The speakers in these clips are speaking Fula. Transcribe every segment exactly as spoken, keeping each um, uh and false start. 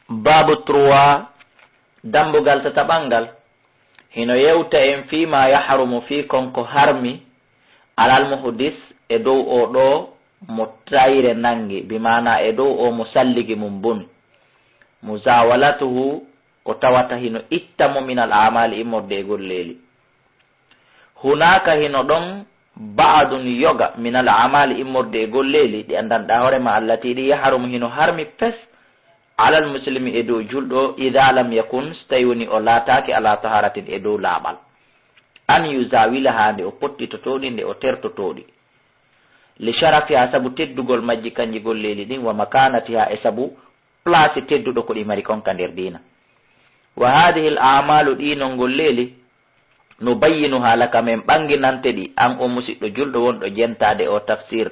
Baabu trois, dambugal tataɓal ngal, hino yewta en fii ma yahrumu, fii kon ko harmi, alal muhdis, e dow oo ɗoo mo tayre nangi, bi maana e dow oo mo salligi mum boni. Muzawalatuhu, ko tawata hino itta mo minal amali, immorde e golleeli. Hunaaka, hino ɗon, ba'dun, yoga, minal amali, immorde e golleeli, ɗi anndanɗaa hoore ma, allati, ɗi yahrumu, hino harmi pes, alal muslimi, e dow julɗo, ida lam yakun, so tawi woni o laataaki, ala taharatin, e dow laaɓal, an yuzawilaha, nde o pottitotoo ɗi, nde o tertotoo ɗi, li sharafiha, sabu teddugol majji kanji golleeli ɗin, wa makanatiha, e sabu place tedduɗo ko ɗi mari kon ka nder diina. Wa hadihil amalu, ɗii non golleeli, nubayyinuha laka, men ɓanginante ɗi, an o musiɗɗo julɗo wonɗo jentaade o tafsir,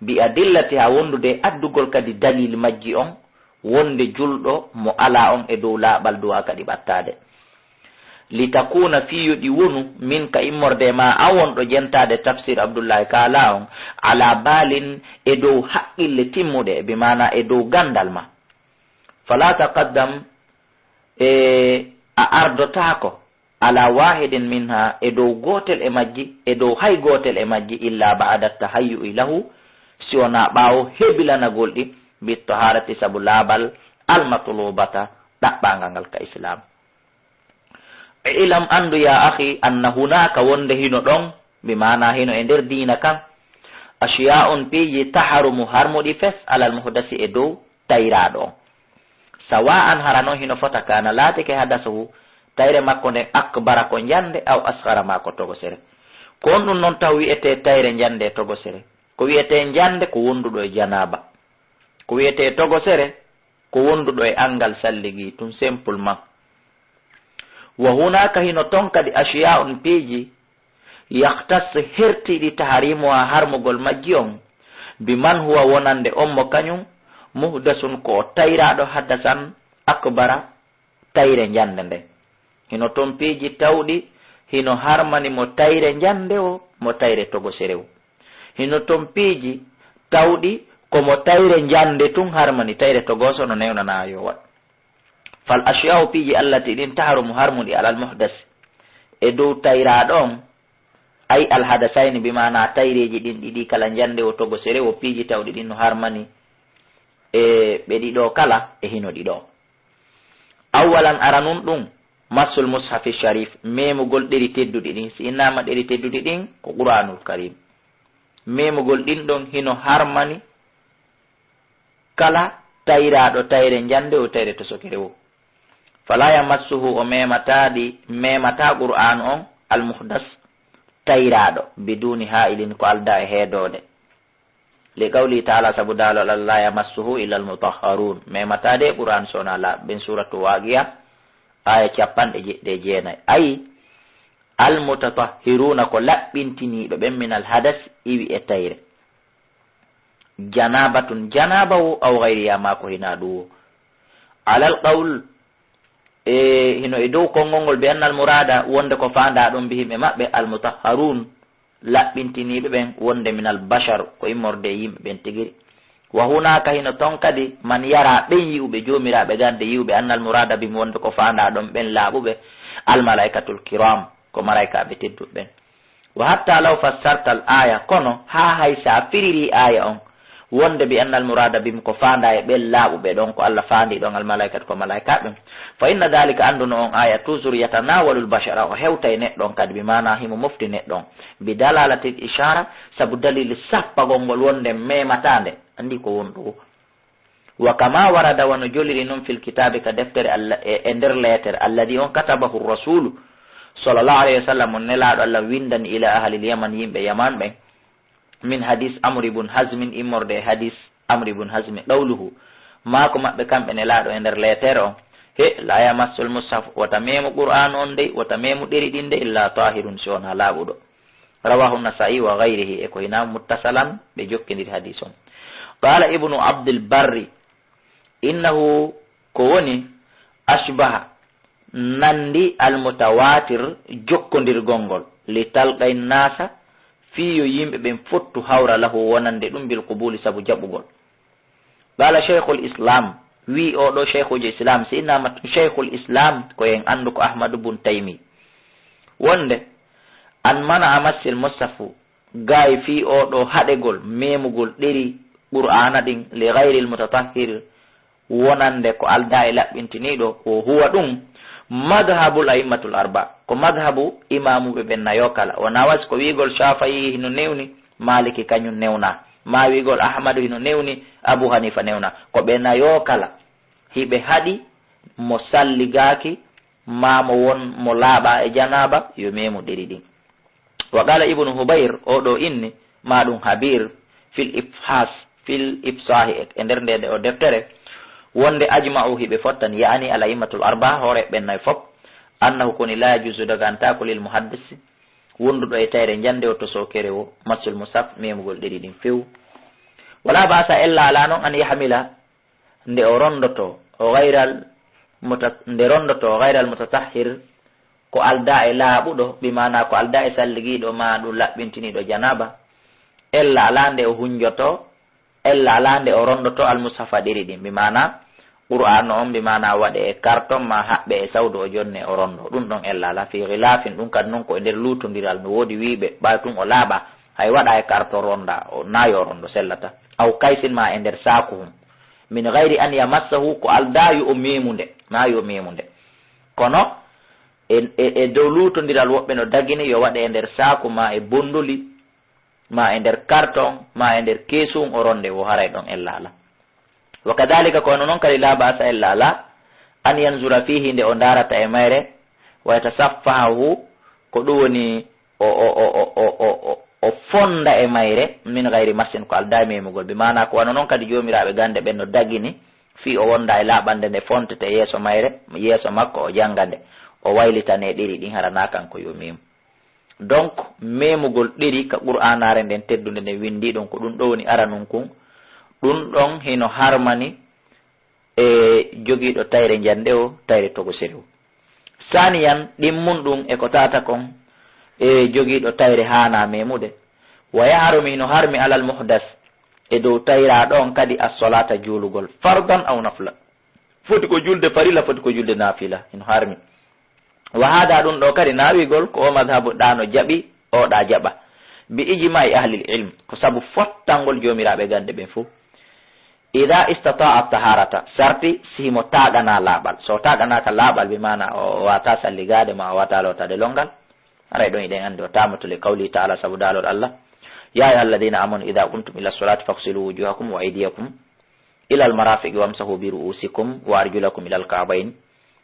bi adillatiha, wondude e addugol kadi dalil majji on, wonde julɗo mo alaa on e dow laaɓal duwaa kadi ɓattaade. Litakuna, fii yo ɗi wonu, minka, immorde e ma, an wonɗo jentaade tafsir Abdullahi Kaala on, ala balin, e dow haqqille timmuɗe, bi maana e dow gandal ma. Fala taqaddam, e a ardotaako, ala wahidin minha, e dow gootel e majji, e dow hay gootel e majji, illa ba'da tahayyu'i lahu, si wonaa ɓaawo hebilanagol ɗi, bi taharati, sabu laaɓal, al matlubata, ɗaɓɓaangal ngal ka Islaam. Ilam, anndu, ya akhi, anna hunaka, wonde hino ɗon, bi maana hino e nder diina kan, ashiya'un, piiji, taharumu, harmuɗi fes, alal muhdasi, e dow tayraaɗo on. Sawa'an, hara non hino fota, kana, laatike, hadasuhu, tayre makko nden, akbara, ko njande, aw asghara, ma ko togosere. Ko honɗum non taw wi'etee tayre njande e togosere? Ko wi'etee njande ko wonduɗo e janaaba. Ko wi'etee togosere ko wonduɗo e anngal salligi, tun simplement. Wa hunaka, hino ton kadi, ashiya'un, piiji, yakhtassu, hertiɗi, taharimuha, harmugol majji on, bi man huwa, wonande on mo kañum, muhdasun, ko o tayraaɗo, hadasan akbara, tayre njande nden. Hino ton piiji tawɗi hino harmani mo tayre njande o, mo tayre togosere o. Hino ton piiji tawɗi ko mo tayre njande tun harmani, tayre togose no newnanaa yo waɗ. Fal ashya'u, piiji, allati, ɗin, tahrumu, harmuɗi, alal muhdas, e dow tayraaɗo on, ay al hadasayni, bi maana tayreeji ɗin ɗiɗi, kala njande o togosere o, piiji tawɗi ɗin no harmani e ɓe ɗiɗo kala, e hino ɗiɗo. Awwalan, aranun ɗum, massul mushafi sharif, memugol ɗeri tedduɗi ɗin. Si innama ɗeri tedduɗi ɗin, ko Qur'anul Karim. Memugol ɗin ɗon hino harmani kala tayraaɗo tayre njande o, tayre tosokere o. Fala yamassuhu, o memata ɗi, memata Qur'an on, al muhdas, tayraaɗo, biduni ha'ilin, ko alda e heedoode. Li qawlihi ta'ala, sabu daalol Allah, "La yamassuhu illa al-mutahharun." Memata ɗi Qur'an sona laaɓɓe ɓen, suratu Waqi'a, aya capanɗe jeɗɗi e jeenayi. Ayi, al-mutatahhiruna ko laɓɓintiniiɓe ɓen, min al-hadas, iwi e tayre. Janabatun, janaba wo, aw ghayriha, ma ko hina ɗum wo. Alal qawl, e hino e dow konngol ngol, bi annal murada, wonde ko faandaa ɗon, bihim, e maɓɓe, al-mutahharun, laɓɓintiniiɓe ɓen, wonde minal bashar, ko immorde e yimɓe ɓen tigiri. Wa hunaka, hino ton kadi, man yara, ɓen yi'uɓe, joomiraaɓe gande yi'uɓe, annal murada bihim, wonde ko faandaa ɗon ɓen laaɓuɓe, al malaikatul kiram, ko malaikaaɓe tedduɓe ɓen. Wa hatta law fassarta al aya, kono haa hay sa firiri aya on, wonde bi annal murada bihim, ko faandaa e ɓen laaɓuɓe ɗon, ko Allah faandi ɗon, al malaikat, ko malaikaaɓe, fa inna dhalika, anndu no on aya toujours, yatanawalu al bashara, o hewtay neɗɗo on kadi, bi maana himo mofti neɗɗo on, bi dalalatil ishara, sabu dalil sappagol ngol wonde memata nde, anndi ko wonɗo. Wa kama warada, wano joliri non, fil kitabi, ka deftere Allah, e, e nder leetere, alladi on, katabahu rasulu, sallallahu alayhi wa sallam, on nelaaɗo Allah windani, ila ahlil Yaman, yimɓe Yaman ɓen, min hadis Amr ibn Hazmin, immorde e hadis Amr ibn Hazmi, qawluhu, maako maɓɓe kamɓe nelaaɗo e nder leetere on, he, la yamassul mushaf, wota meemu Qur'an on dey, wota meemu ɗeri ɗin dey, illa tahirun, si wonaa laaɓuɗo. Rawahu Nasa'i wa ghayrihi, e ko hina muttasalan, ɓe jokkindiri hadis on. Qala Ibnu Abdul Barri, innahu, ko woni, ashbaha, nandi al mutawatir, jokkondirgol ngol, li talqay nasa, fii yo yimɓe ɓen fottu hawra lahu wonande ɗum bil qubuli sabu jaɓugol. Qala Shaykhul Islam, Wi oɗo Shaykhul Islam, si innama tun Shaykhul Islam, ko en anndu ko Ahmadu bun Taymi. Wonde, an mana amassil mushafu, gaay fii oɗo haɗegol, memugol ɗeri Qur'aana ɗin, li ghayril mutatahhir, wonande ko aldaa e laɓɓintiniiɗo, o huwa ɗum madhhabul a'immatul arba, ko madhhabu imaamuɓe ɓen nayo kala. O nawasi ko wi'gol Shafi'i hino newni, Maliki kañum newna, ma wi'gol Ahmadu hino newni, Abu Hanifa newna. Ko ɓe nayo kala hiɓe haɗi mo salligaaki, ma mo won mo laaɓa e janaaba, yo memu ɗeri ɗin. Wa qala Ibnu Hubayr, oɗo inni, ma ɗum Habir, fil ifhas, fil ifsahi, e nder nde, nde o deftere, wonde ajma'u hiɓe fottani, ya'ani al a'immatul arba'a, hoore ɓen nayo fop, annahu koni la yajuzu dagantaako lil muhaddisi, wonduɗo e tayre njande o to sokere o, massul musaf, memugol ɗeri ɗin few. Wala ba'sa ella ala non an yahmila, nde o rondoto, o ghayral muta-, nde rondoto o ghayral mutatahhir, ko aldaa e laaɓuɗo, bi maana ko aldaa e salligiiɗo ma ɗum laɓɓintiniiɗo janaaba, ella alaa nde o hunjoto, ella alaa nde o rondoto almushafa ɗeri ɗin, bi maana Qur'aana on, bi maana waɗe e karton ma haɓɓe e sawdu o jonne o rondo. Ɗum ɗon ella alaa, fi ghilafin, ɗum kadi non ko e nder luutondiral, no woodi wiiɓe, ɓay tun o laaɓa, hay waɗa e karton ronda, o nayo rondo sellata. Aw kaysin ma e nder saakuhum. Min ghayri an yamassahu, ko aldaa yo o memunde, ma yo memunde. Kono e, e, e dow luutondiral woɓɓe no dagini yo waɗe e nder saaku ma e bondoli, ma e nder karton, ma e nder keesun o ronde wo haray ɗon ella alaa. Wa kadhalika ko hono non kadi la ba'sa ella alaa, an yanzura fihi nde o ndaarata e mayre, wa yatasaffahahu ko ɗum woni o, o, o fonda e mayre, min ghayri massin, ko aldaa e memugol. Bi maana ko wano non kadi joomiraaɓe gannde ɓen no dagini, fii o wonda e laaɓande nde fontete yeeso mayre, yeeso makko o jannga nde, o waylitane ɗeri ɗin hara na kanko yo memu. Donc, memugol ɗeri ka Qur'aanaare nden teddunde nden winndi ɗon ko ɗum ɗo woni aranun kun, ɗum ɗon hino harmani e jogiiɗo tayre njande o, tayre togosere o. Saaniyan, ɗimmun ɗum e ko tata kon, e jogiiɗo tayre haana memude. Wa yaharumi, hino harmi alal muhdas, e dow tayraaɗo on kadi as-salaata juulugol, fardan aw nafla. Foti ko julde farilla, foti ko julde nafila, hino harmi. Wa hada ɗum ɗo kadi nawigol ko o madhabu ɗa no jaɓi, o ɗa jaɓa. Bi ijma'i ahlil ilm, ko sabu fottangol joomiraaɓe gannde ɓen fof. Ida istata'a taharata, sarti si himo taagana laaɓal. So taaganaaka laaɓal, bi maana o wata salligaade ma o wata lootaade lonngal. Haray ɗon eɗen anndi o taamato li qawli ta'ala, sabu daalol Allah. Ya ayyuha alladhina amanu idha qumtum ila salati faghsilu wujuhakum wa aydiyakum ila al marafiqi wamsahu bi ru'usikum wa arjulakum ila al ka'bayn.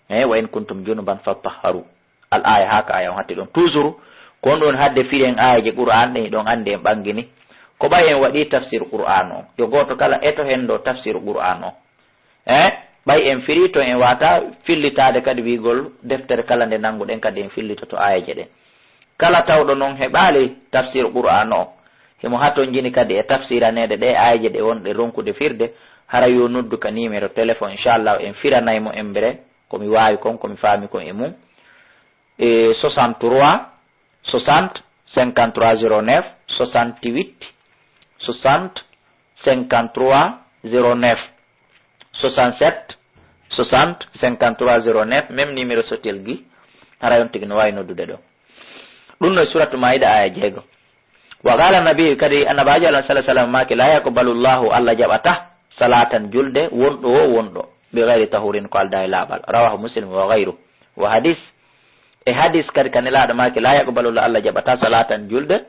Eh, wa in kuntum junuban fatahharu. Al aya, haka aya on hatti ɗon. Toujours, ko on ɗon hadde firen ayaji Qur'an ɗin, ɗon anndi en ɓangini. Ko ɓay en waɗi tafsir Qur'an on. Yo gooto kala eto hen ɗo tafsir Qur'an on. Eh, ɓay en firi to en wata fillitaade kadi wiigol deftere kala nde nannguɗen kadi en fillitoto ayaje ɗen. Kala tawɗo non heɓaali tafsir Qur'an on, himo hatonjini kadi e tafsiraneede ɗe ayaje ɗe wonɗe ronkude firde, hara yo noddu ka numéro téléphone, inchallah en firanay mo embere, ko mi waawi kon, ko mi faami kon e mum. E soixante-trois, soixante, cinquante-trois zéro neuf, soixante-huit, soixante, cinquante-trois zéro neuf, soixante-sept, soixante, cinquante-trois zéro neuf, même numéro sotel gi, hara on tigi no waawi noddude ɗo. Ɗum no e Suratu Maida aya jeego. Wa qala nabi, kadi annabaajo Allah sallallahu alaihi wasallam maaki, la yaqbalu Allahu, Allah jaɓata, salatan julde, wonɗo o wonɗo, bi ghairi tahurin, ko aldaa e laaɓal. Rawahu Muslim wa ghayru. Wa hadis, e hadis kadi ka Nelaaɗo maaki, la yaqbalu Allahu, Allah jaɓata, salatan julde,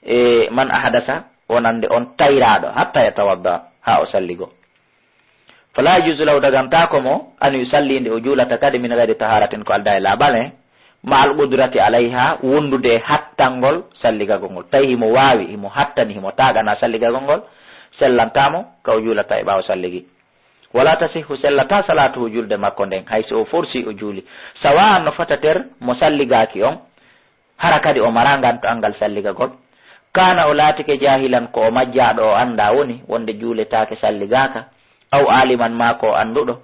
e man ahdasa, wonande on tayraaɗo, hatta yatawadda, haa o salligo. Fala yajuzu lahu, dagantaako mo, an yusalli, nde o juulata kadi, min ghairi taharatin, ko aldaa e laaɓal, eh, ma al qudrati alayha, wondude e hattangol salligagol ngol. Tawi himo waawi, himo hattani, himo taagana salligagol ngol, sellanta mo ka o juulata e ɓaawo salligi. Wala tasihhu, sellata salatuhu, julde makko nden, hay so o forsi o juuli. Sawa'an, no fota ter mo salligaaki on, hara kadi o maraa nganto anngal salligagol. Kana, o laatike, jahilan, ko o majjaaɗo, o anndaa woni wonde juuletaake salligaaka, aw aliman, maa ko o annduɗo,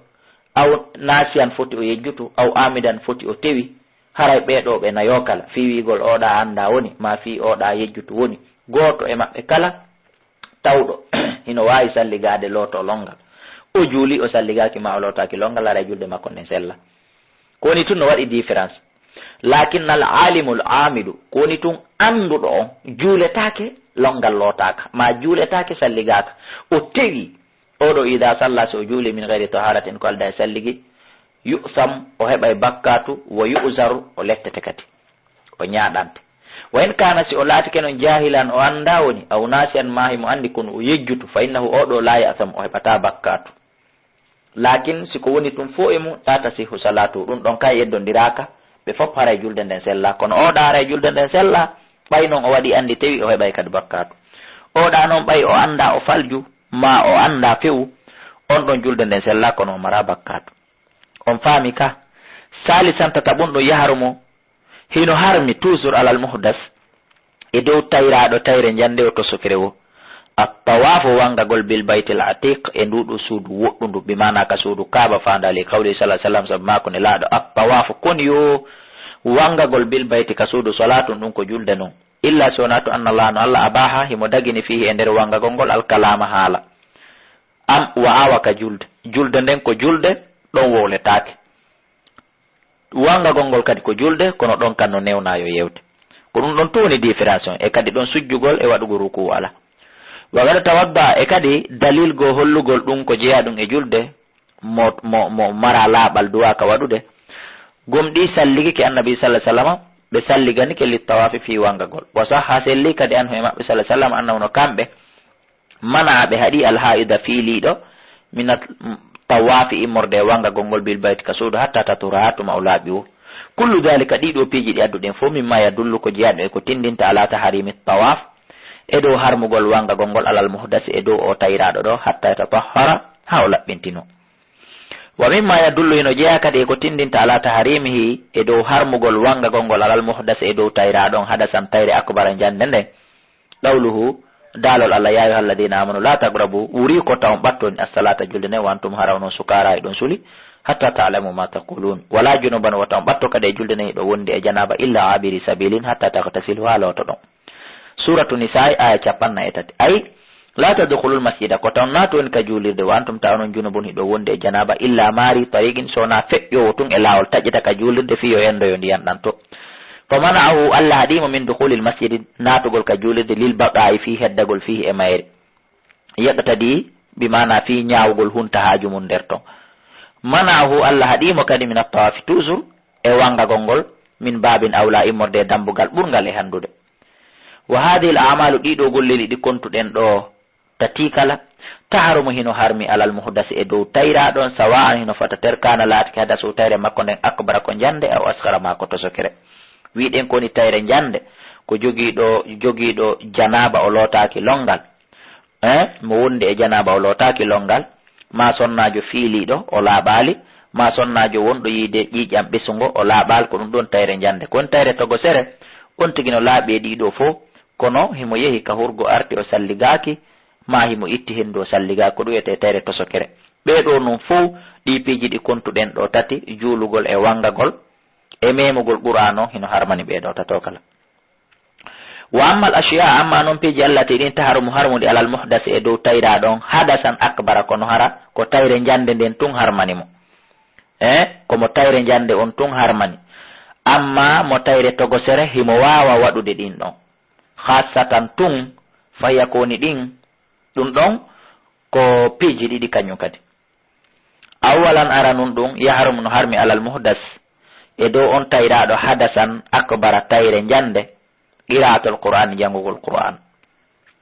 aw nasiyan, foti o yejjutu, aw amidan, foti o tewi, haray ɓee ɗoo ɓe nayo kala, fii wiigol oɗa anndaa woni, maa fii oɗa yejjutu woni, gooto e maɓɓe kala tawɗo hino waawi salligaade looto lonngal. O juuli, o salligaaki, ma o lootaaki lonngal, haray julde makko nden sella. Ko woni tun no waɗi différence. Lakin al alimul amidu, ko woni tun annduɗo on, juuletaake lonngal lootaaka, ma juuletaake salligaaka. O tewi, oɗo ida salla, si o juuli min gayri taharatin, ko aldaa e salligi, yu'sam, o heɓay bakkaatu, wa yu'zaru, o lettete kadi. O ñaaɗante. Wa in kana, si o laatike non jaahilan, o anndaa woni, aw nasiyan, ma himo anndi, kono o yejjutu, fa innahu, oɗo la ya'sam, o heɓataa bakkaatu. Lakin si ko woni tun fof e mum, la tasihu salatu, ɗum ɗon kay yeddondiraaka, ɓe fof haray julde nden sella. Kono oɗa haray julde nden sella, ɓay non o waɗi anndi tewi, o heɓay kadi bakkaatu. Oɗa non ɓay o anndaa o falju, ma o anndaa few, on ɗon julde nden sella, kono o mara bakkaatu. On faami ka? Salisan, tataɓun ɗum yahrumu, hino harmi toujours alal muhdas, e dow tayraaɗo tayre njande o tosokere wo. At-tawaafu, wangagol, bil baytil atiq, e nduɗo suudu woɗɗundu, bi maana ka suudu Kaaba faanda, li qawli sallallahu alaihi wasallam, sabu maaku Nelaaɗo, at-tawaafu, kon yo wangagol, bil bayti, ka suudu, salatun, ɗum ko julde non. Illa so wonaa to anna Allah, no Allah abaha, himo dagini fihi, e nder wangagol ngol, al kalama, haala. Am, wa awa ka julde. Julde nden ko julde, ɗon wowletaake. Wangagol ngol kadi ko julde, kono ɗon kan no newna yo yewte. Ko ɗum ɗon tun woni différence on, e kadi ɗon sujjugol e waɗugol ruku ala. Wa gada tawadda, e kadi dalil go hollugol ɗum ko jeyaa ɗum e julde, mo, mo, mo mara laaɓal duwaaka waɗude. Gomɗi salligi ke Annabi sallallahu alaihi wasallam, ɓe salliganike li tawaafi fii wangagol. Wa sahha, selli kadi anhu e maɓɓe sallallahu alaihi wasallam, annahu no kamɓe, mana ɓe haɗi al haida fiiliiɗo, min at-, tawaafi immorde e wangagol ngol bil bayti ka suudu, hatta tatura, haa tuma o laaɓi wo. Kullu dhalika, ɗiɗo piiji ɗi adduɗen fof, mimma yadullu, ko jeyaaɗo e ko tindinta ala taharimi tawaaf, e dow harmugol wangagol ngol alal muhdasi, e dow o tayraaɗo ɗo, hatta yatatahhara, haa o laɓɓintino. Wa mimma yadullu, hino jeyaa kadi e ko tindinta ala taharimihi, e dow harmugol wangagol ngol alal muhdasi, e dow tayraaɗo on, hadasan, tayre akbara, njande nden. Qawluhu, daalol Allah, "Ya ayyuhalladhina amanu la taqrabu," wuri ko taw on ɓattoni, "as-salata," julde nden, "wa antum," hara onon, "sukara," hiɗon suli, "hatta ta'lamu ma taqulun." Wala junuban, wota on ɓatto kadi e julde nden hiɗon wondi e janaba, "illa abiri sabilin," hatta taghtasilu, haa lootoɗon. Suratu Nisa'i, aya capanɗe nayi e tati. Ay, "La tadkhulul masjida," ko taw on naatoni ka juulirde, "wa antum," taw onon, "junubun," hiɗon wondi e janaba, "illa mari tariqin," so wonaa feƴƴoowo tun e laawol, taƴƴata ka juulirde fii yo endoyo ndiyan ɗan to. Fa mana'ahu, Allah haɗi mo, min dukhulil masjidi, naatugol ka juulirde, lil baqa'i, fii heddagol, fihi, e mayre. Yaqtadi, bi maana fii ñaawugol hunta haaju mun nder ton. Mana'ahu, Allah haɗi mo kadi, min at-tawaafi, toujours e wangagol ngol, min babin awla, immorde e dambugal ɓurngal e handude. Wa hadhihi al-a'malu, ɗiɗo golleeli ɗi kontuɗen ɗo, tati kala, tahrumu, hino harmi, alal muhdasi, e dow tayraaɗo on, sawa'an, hino fota ter, kana, laatike, hadasu, tayre makko nden, akbara, ko njande, aw asghara, ma ko tosokere. Wiɗen ko woni tayre njande, ko jogiiɗo, jogiiɗo janaba o lootaaki lonngal. Eh, mo wondi e janaba o lootaaki lonngal, ma sonnaajo fiiliiɗo o laaɓaali, ma sonnaajo wonɗo yiide ƴiiƴam ɓesungo o laaɓaali, ko ɗum ɗon tayre njande. Ko woni tayre togosere, on tigi no laaɓi e ɗiɗo fof, kono himo yehi ka hurgo arti o salligaaki, ma himo itti henndu o salligaaki, ko ɗum wiyetee tayre tosokere. Ɓee ɗoo non fof, ɗii piiji ɗi kontuɗen ɗoo tati, juulugol e wangagol, e memugol Qur'aan on, hino harmani ɓee ɗoo tato kala. Wa ammal ashiya, amma non piiji allati ɗin, tahrumu, harmuɗi, alal muhdasi, e dow tayraaɗo on, hadasan akbara, kono hara ko tayre njande nden tun harmani mo. Eh, ko mo tayre njande on tun harmani. Amma mo tayre togosere, himo waawa waɗude ɗin ɗon. Khassatan tun, fahiya, ko woni ɗin, ɗum ɗon ko piiji ɗiɗi kañum kadi. Awwalan, aranun ɗum, yahrumu, no harmi, alal muhdas, e dow on tayraaɗo, hadasan akbara, tayre njande, qira'atul Qur'an, janngugol Qur'an.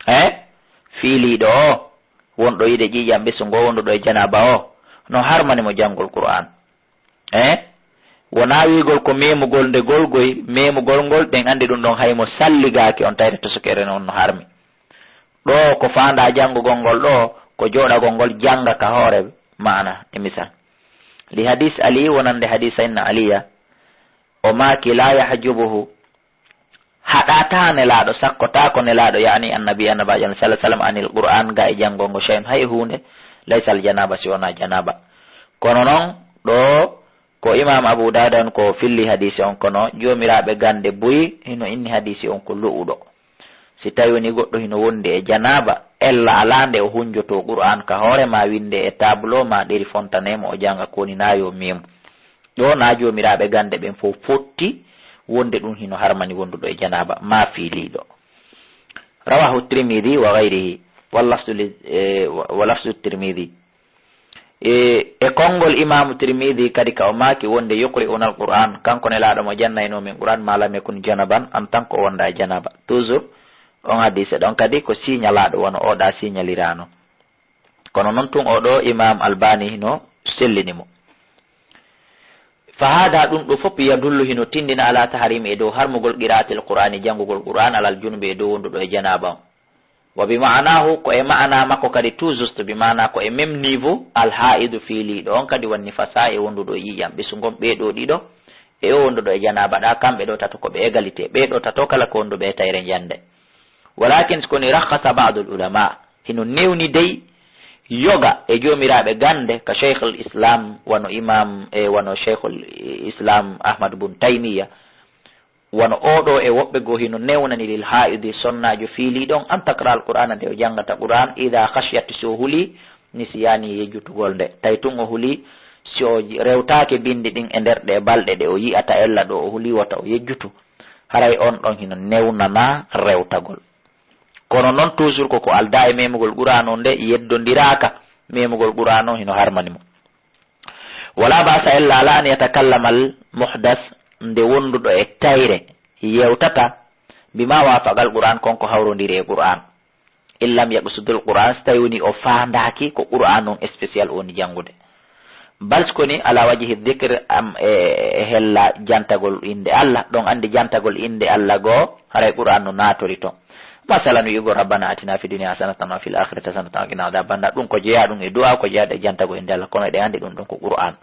Eh? Fiiliiɗo o, wonɗo yiide ƴiiƴam ɓesu ngo, wonduɗo e janaaba o, no harmani mo janngugol Qur'an. Eh? Wonaa wiigol ko memugol nde golgoy, memugol ngol, ɗen anndi ɗum ɗon hay mo salligaaki on tayre tosokere on no harmi. Ɗo ko faandaa janngugol ngol ɗo, ko jooɗagol ngol jannga ka hoore maana e misal. Li hadis Ali, wonande hadis Sayyidina Aliya, o maaki, "La yahjubuhu," haɗataa Nelaaɗo, sakkotaako Nelaaɗo, yaani Annabi, Annabaajo, sallallahu alaihi wasallam, anil Qur'an, ga e janngol ngo, shay'un, hay huunde, laysal janaaba, si wonaa janaaba. Kono non, ɗo ko Imam Abu Dawud on ko filli hadisi on, kono joomiraaɓe gannde buy hino inni hadisi on ko lu'uɗo. Si tawi woni goɗɗo hino wondi e janaaba, Ella alaa nde o hunjotoo Qur'aan ka hoore maa, winnde e tableau maa ɗeri fontanee mo, o jannga ko woni naa yo miim. Ɗoo naa joomiraaɓe gannde ɓen fof fotti wonde ɗum hino harmani wonduɗo e janaaba maa fiiliiɗo. Rawahu Tirmidi wa gayrihi, wa lafzu li, e, wa, wa lafzu Tirmidi. E, e konngol Imaamu Tirmidi kadi ka o maaki wonde, "Yuqri'una al-Qur'an", kanko Nelaaɗo mo jannaynoo min Qur'an, "ma lam yakun janaban", en tant que o wonda e janaaba. Toujours, on hadiise ɗon kadi ko siñalaaɗo wano oɗa siñaliraano. Kono non tun oɗo Imam Albani hino sellini mo. Fa hada, ɗum ɗo fof yadullu hino tindina ala taharimi e dow harmugol qira'atil Qur'ani, janngugol Qur'an alal junubi e dow wonduɗo e janaaba on. Wa bi ma'anahu, ko e ma'ana makko kadi tout juste, bi ma'ana ko e même niveau, al ha'idu fiiliiɗo on kadi wan nifasa e wonduɗo e ƴiƴam ɓesu ngon, ɓee ɗo ɗiɗo e o wonduɗo e janaaba ɗa, kamɓe ɗo tato ko ɓe égalité, ɓee ɗo tato kala ko wonduɓe e tayre njande. Walakin, so koni, rakhasa ba'dul ulama, hino newni dey yoga e joomiraaɓe gannde ka Shaykhul Islam, wano Imam, e wano Shaykhul Islam Ahmad bun Taymiya, wano oɗo e woɓɓe goo hino newnani lil haa'idi, sonnaajo fiiliiɗo on, an taqra al Qur'ana, nde o janngata Qur'an, ida khashiyat, si o huli, nisyani, yejjutugol nde. Tawi tun o huli, si o rewtaake binndi ɗin e nder ɗe balɗe ɗe o yi'ata ella ɗo o huli wota o yejjutu, haray on ɗon hino newnana rewtagol. Kono non toujours ko ko aldaa e memugol Qur'an on nde yeddondiraaka, memugol Qur'an on hino harmani mo. Wala ba'sa, ella alaa, an yatakallama al muhdas, nde wonduɗo e tayre yewtata, bima wafaqa al Qur'an, kon ko hawrondiri e Qur'an. In lam yaqsudul Qur'an, so tawi woni o faandaaki ko Qur'an on spécial o woni janngude. Bal, so koni, ala wajhi dhikr, am e, e hella jantagol innde Allah, ɗon anndi jantagol innde Allah goo, haray Qur'an no naatori ton. Masalan, wi'ugol, "Rabbana atina fid dunya hasanatan wa fil akhirati hasanatan wa qina adhaban nar." Ɗum ko jeyaa ɗum e du'a, ko jeyaa e jantagol innde Allah, kono eɗen anndi ɗum, ɗum ko Qur'an.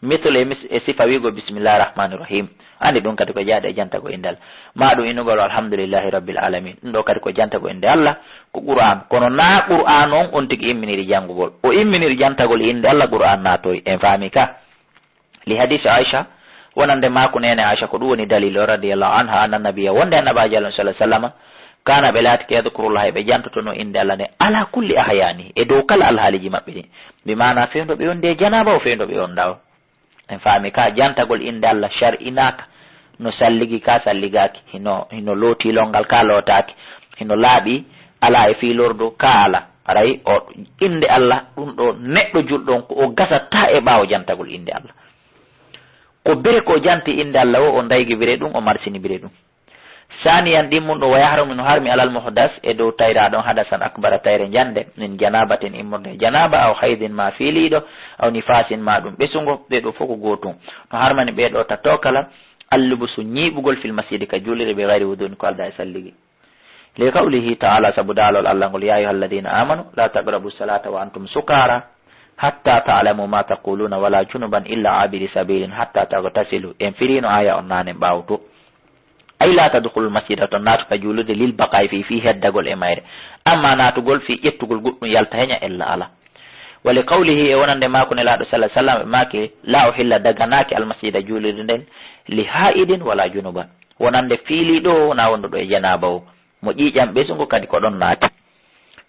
Misal e mis-, e sifa wi'ugol, "Bismillahir rahmanir rahim." Anndi ɗum kadi ko jeyaa e jantagol innde Allah. Ma ɗum innugol, "Alhamdulillahi rabbil alamin." Ɗum ɗo kadi ko jantagol innde Allah, ko Qur'an. Kono naa Qur'an on, on tigi imminiri janngugol. O imminiri jantagol innde Allah, Qur'an naatori. En faami ka? Li hadisi Aisha, wonande maaku neene Aisha, ko ɗum woni dalil o, radiyallahu anha, anna nabiyya, wonde Annabaajo Allah, sallallahu alaihi wasallam, kana, ɓe laatike, yadhkurullah, ɓe jantotono innde Allah nde, ala kulli ahyani, e dow kala alhaaliji maɓɓe ɗin. Bi maana, fewndo ɓe wondi e janaaba o, fewndo ɓe wonda o. En faami ka, jantagol innde Allah shar'inaaka, no salligi ka salligaaki, hino, hino lootilol ngal ka lootaaki, hino laaɓi, ala e fiilordu ka ala. Haray o innde Allah, ɗum ɗo neɗɗo julɗo on, ko o gasata e ɓaawo jantagol innde Allah. Ko bire ko janti innde Allah o, o ndaygibire ɗum, o marsinibire ɗum. Saaniyan, ɗimmun ɗo, wa yahrumu, no harmi, alal muhdas, e dow tayraaɗo on, hadasan akbara, tayre njande, min janabatin, immorde e janaba, aw haydin, ma fiiliiɗo, aw nifasin, ma ɗum ɓesungo, ɓee ɗo fof ko gootum. No harmani ɓee ɗo tato kala, allubusu, ñiiɓugol, fil masjidi, ka juulirde, bi gayri wudu'in, ko alda e salligi. Li qawlihi ta'ala, sabu daalol Allah ngol, "Ya ayyuhalladhina amanu, la taqrabu salata wa antum sukara, hatta ta'lamu ma taquluna, wala junuban illa abiri sabilin hatta taghtasilu." En firino aya on nanen ɓawo to. Ay la tadkhulul masjida, to naatu ka juulirde, lil baqa'i fi, fi heddagol e mayre. Amma naatugol fi ƴettugol goɗɗum yalta heña ella ala. Wa li qawlihi, e wonande maako Nelaaɗo sallallahu alaihi wasallam, ɓe maaki, "La uhilla, daganaaki, al masjida, juulirde nden, li ha'idin wala junuban." Wonande fiiliiɗo o, wona wonduɗo e janaaba o. Mo ƴiiƴam ɓesungo kadi ko ɗon naati.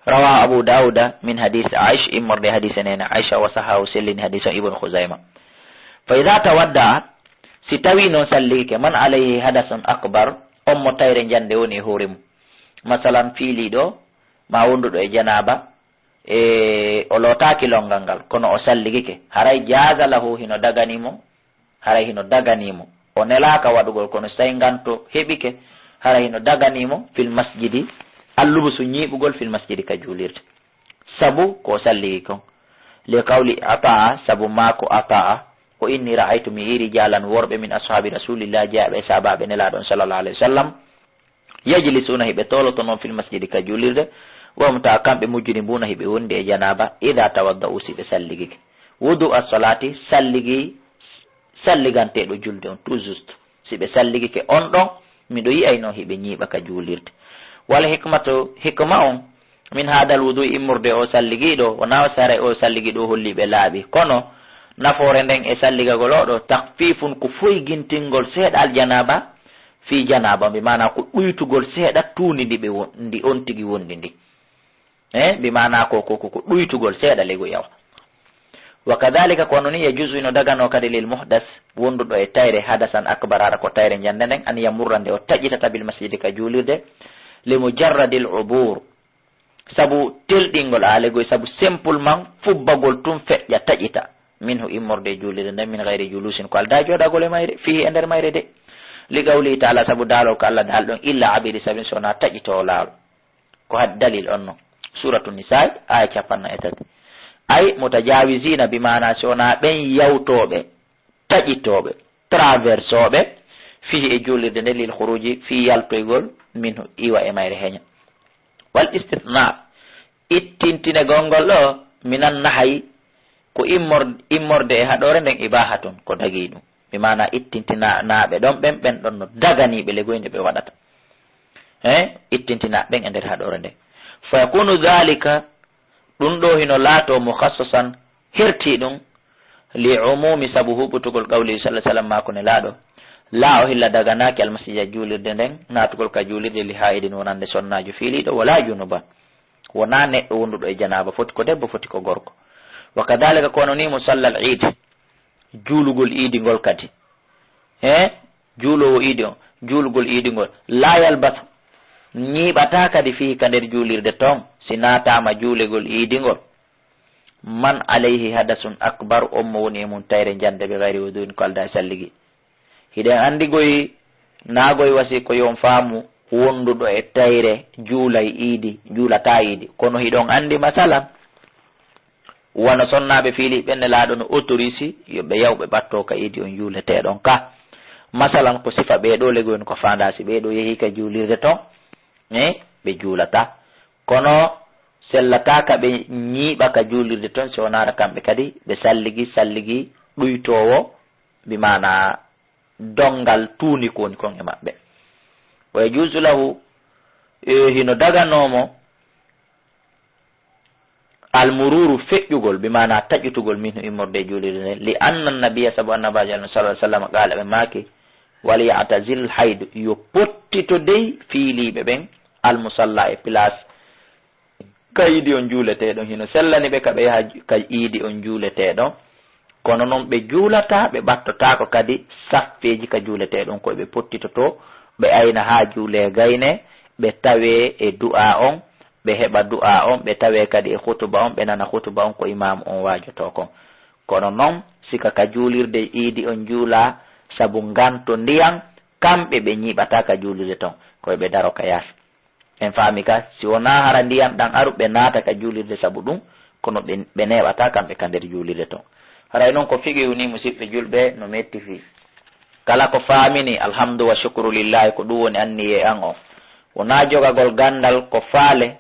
Rawa Abu Dawuda min hadisi Aish, immorde hadise nene Aisha, wa sahahu, sellini hadise on Ibn Khuzaima. Fa idha tawadda, si tawi non salligike, man alayhi hadasun akbar, on mo tayre njande woni e hoore mum. Masalan, fiiliiɗo, ma wonduɗo e janaaba, e o lootaaki longal ngal, kono o salligike, haray jaaza lahu, hino dagani mo, haray hino daganii mo. O nelaaka waɗugol, kono so tawi nganto heɓike, haray hino daganii mo fil masjidi, allubusu, ñiiɓugol, fil masjidi, ka juulirde. Sabu ko o salligi kon. Li qawli Ata'a, sabu maako Ata'a, o inni, "Ra'aytu, mi yi'i, rijalan, worɓe, min ashabi rasulillah, jeyaaɓe e sahabaaɓe Nelaaɗo on, sallallahu alaihi wasallam, yajlisuna, hiɓe toloto non, fil masjidi, ka juulirde, wa hum, tawa kamɓe, mujribuna, hiɓe wondi e janaaba, idha tawadda'u, si ɓe salligike. Wudu as-salati, salligi, salliganteeɗo julde on, tout juste. Si ɓe salligike on ɗon, miɗo yi'ay non hiɓe ñiiɓa ka juulirde." Wal hikmatu, hikma on, min hadal wudu, immorde o salligiiɗo, wona o saray o salligiiɗo holli ɓe laaɓi. Kono nafoore nden e salligagol o ɗo, takfifun, ko foygintingol seeɗa al janaba, fi janaba, bi maana ko ɗuytugol seeɗa tuundi ndi ɓe won-, ndi on tigi wondi ndi. Eh, bi maana ko, ko, ko, ko ɗuytugol seeɗa ley goy yawa. Wa kadhalika, ko no ni, yajuzu, hino daganoo kadi, lil muhdas, wonduɗo e tayre, hadasan akbar, hara ko tayre njande nden, an yamurra, nde o taƴitata, bil masjidi, ka juulirde, li mujarradil ubur, sabu telɗingol, a ley goy, sabu simplement fubbagol tun feƴƴa taƴita, minhu, immorde e juulirde nden, min ghayri julusin, ko aldaa jooɗagol e mayre, fihi, e nder mayre de. Li qawlihi ta'ala, sabu daalol ko Allah daali ɗon, illa abiri sabil, so wonaa taƴitoowo laawol. Ko had dalil on non. Suratu Nisa'i, aya capanɗe nayi e tati. Ay mutajawizina, bi maana si wonaa ɓen yawtooɓe, taƴitooɓe, traversooɓe, fihi, e juulirde nde, lil khuruji, fii yaltoygol, minhu, iwa e mayre heña. Wal istithna, ittintinegol ngol ɗo, minan nahayi, ko immor-, immorde e haɗoore nden, ibahatun, ko dagii ɗum. Bi maana ittintinaaɓe ɗon ɓen, ɓen ɗon no daganii ɓe ley goy nde ɓe waɗata. He, ittintinaaɓe ɓen e nder haɗoore nden. Fa yakunu dhalika, ɗum ɗo hino laato mukhassasan, hertii ɗum, li umumi, sabu huɓɓutugol qawli sallallahu alaihi wasallam, maako Nelaaɗo, la uhilla, daganaaki, almasjida, juulirde nden, naatugol ka juulirde, li haa'idin, wonande sonnaajo fiiliiɗo, wala junuban, wonaa neɗɗo wonduɗo e janaaba, foti ko debbo, foti ko gorko. Wa kadhalika, kono ni, musallal iidi, juulugol iidi ngol kadi. He, juuloowo iidi on, juulugol iidi ngol, la yalbasu, ñiiɓataa kadi, fihi, ka nder juulirde ton, si naataama juulegol iidi ngol, man alayhi hadasun akbar, on mo woni e mum tayre njande, bi ghayri wudu'in, ko aldaa e salligi. Hiɗen anndi goy, naa goy wasi ko yo on faamu wonduɗo e tayre juulay iidi, juulataa iidi. Kono hiɗon anndi, masalan, wano sonnaaɓe fiili ɓen, Nelaaɗo no autorise yo ɓe yaw ɓe ɓatto ka iidi on juuleteeɗon ka. Masalan, ko sifa ɓee ɗoo ley goy, ko faandaa si ɓee ɗoo yehii ka juulirde ton, eh, ɓe juulataa. Kono sellataa ka ɓe ñiiɓa ka juulirde ton, si wonaa hara kamɓe kadi ɓe salligi, salligi ɗuytoowo, bi maana donngal tuuni ko woni kon e maɓɓe. Wa yajuzu lahu, e, hino daganoo mo, almururu, feƴƴugol, bi maana taƴutugol, minhu, immorde e juulirde nden, li anna nabiyya, sabu annabaajo Allah sallallahu alaihi wasallam, qaala, ɓe maaki, wal ya'tazil haydu, yo pottito dey fiiliiɓe ɓen, almusalla, e place ka iidi on juuleteeɗon. Hino sellani ɓe ka ɓe yaha ju-, ka iidi on juuleteeɗon. Kono non ɓe juulataa, ɓe ɓattotaako kadi saffeeji ka juuleteeɗon. Ko ɓe pottitotoo, ɓe ayna haa juulee gayne, ɓe tawee e du'aa on, ɓe heɓa du'aa on, ɓe tawee kadi e khutuba on, ɓe nana khutuba on ko imaamu on waajotoo kon. Kono non, sika ka juulirde iidi on juulaa sabu nganto ndiyan, kamɓe ɓe ñiiɓataa ka juulirde ton, ko ɓe daro ka yaasi. En faami ka, si wonaa hara ndiyan ɗan aru, ɓe naata ka juulirde sabu ɗum, kono ɓe, ɓe neeɓataa kamɓe ka nder juulirde ton. Haray non ko fiqihu ni, musiɓɓe julɓe, no metti fii. Kala ko faamini, alhamdu wa shukru lillahi, ko ɗum woni anniyee an on. Wonaa jogagol ganndal ko faale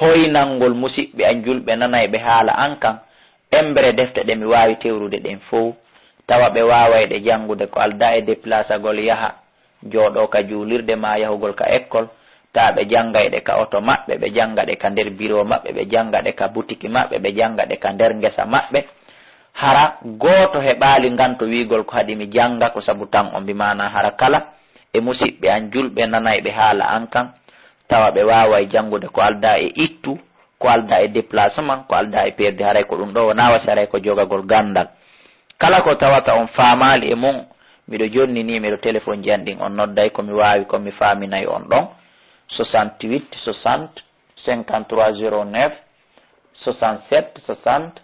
hoynangol musiɓɓe an julɓe nanayɓe haala an kan, emmbere defte ɗe mi waawi tewrude ɗen fow, tawa ɓe waaway ɗe janngude ko aldaa e deplasagol yaha jooɗoo ka juulirde maa yahugol ka ekkol, taa ɓe janngay ɗe ka oto maɓɓe, ɓe jannga ɗe ka nder biro maɓɓe, ɓe jannga ɗe ka butiki maɓɓe, ɓe jannga ɗe ka nder ngesa maɓɓe. Hara gooto heɓaali nganto wiigol ko haɗi mi jannga ko sabu tan on, bi maanaa hara kala e musiɓɓe an julɓe nanayɓe haala an kan, tawa ɓe waaway janngude ko aldaa e ittu, ko aldaa e déplacement, ko aldaa e perdi, haray ko ɗum ɗoo wonaa wasi, haray ko jogagol ganndal. Kala ko tawata on faamaali e mum, miɗo jonni nii, miɗo telefonji an ɗin, on nodday ko mi waawi, ko mi faaminay on ɗon, soixante-huit soixante, cinquante-trois zéro neuf, soixante-sept soixante,